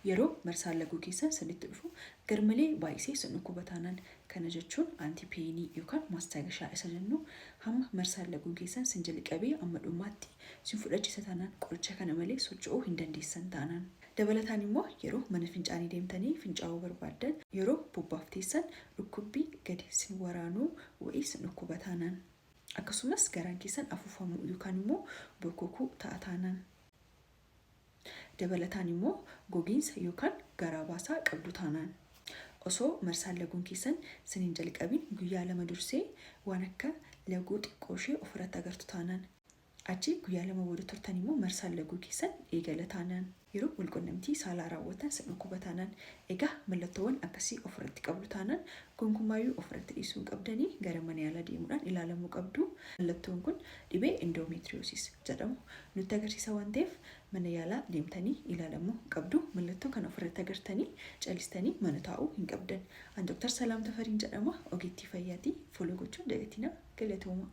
Yeroo marsaan laguu keessan sinitti dhufu garmalee baay'isee sin dhukkuba taanaan, kana jechuun anti-painii yookaan maastaagashaa isa jennu hamma marsaan laguu keessan sin jalqabee amma dhumaatti sin fudhachiisa taanaan, qoricha kana malee socho'uu hin dandeessan taanaan. Dabalataan immoo yeroo mana fincaanii deemtanii fincaa'uu barbaaddan, yeroo bobbaaf teessan dhukkubbii gadi sin waraanuu wa'ii sin dhukkuba taanaan. Akkasumas garaan keessan afuufamuu yookaan immoo bokokuu ta'a taanaan. Dabalataan immoo gogiinsa yookaan garaa baasaa qabdu taanaan. Osoo marsaan laguun keessan sin hin jalqabin guyyaa 2 dursee waan akka laguu xiqqooshee ofirratti agartu taanaan. Achii guyyaa 2 booda turtanii immoo marsaan laguu keessan eegala taanaan. Yeroo walqunnamtii saalaa raawwatan sin dhukkuba taanaan. Egaa mallattoowwan akkasii ofirratti qabdu taanaan gonkumaayyuu ofirratti dhiisuu hin qabdanii, gara mana yaalaa deemuudhaan ilaalamuu qabdu. Mallattoon kun dhibee endometriosis jedhamu nutti agarsiisa waan ta'eef mana yaalaa deemtanii ilaalamuu qabdu. Mallattoo kana ofirratti agartanii calistanii mana taa'uu hin qabdan. An Dr. Salaam Tafariin jedhama, ogeettii fayyaati. Follow gochuun dagatinaa. Galatooma.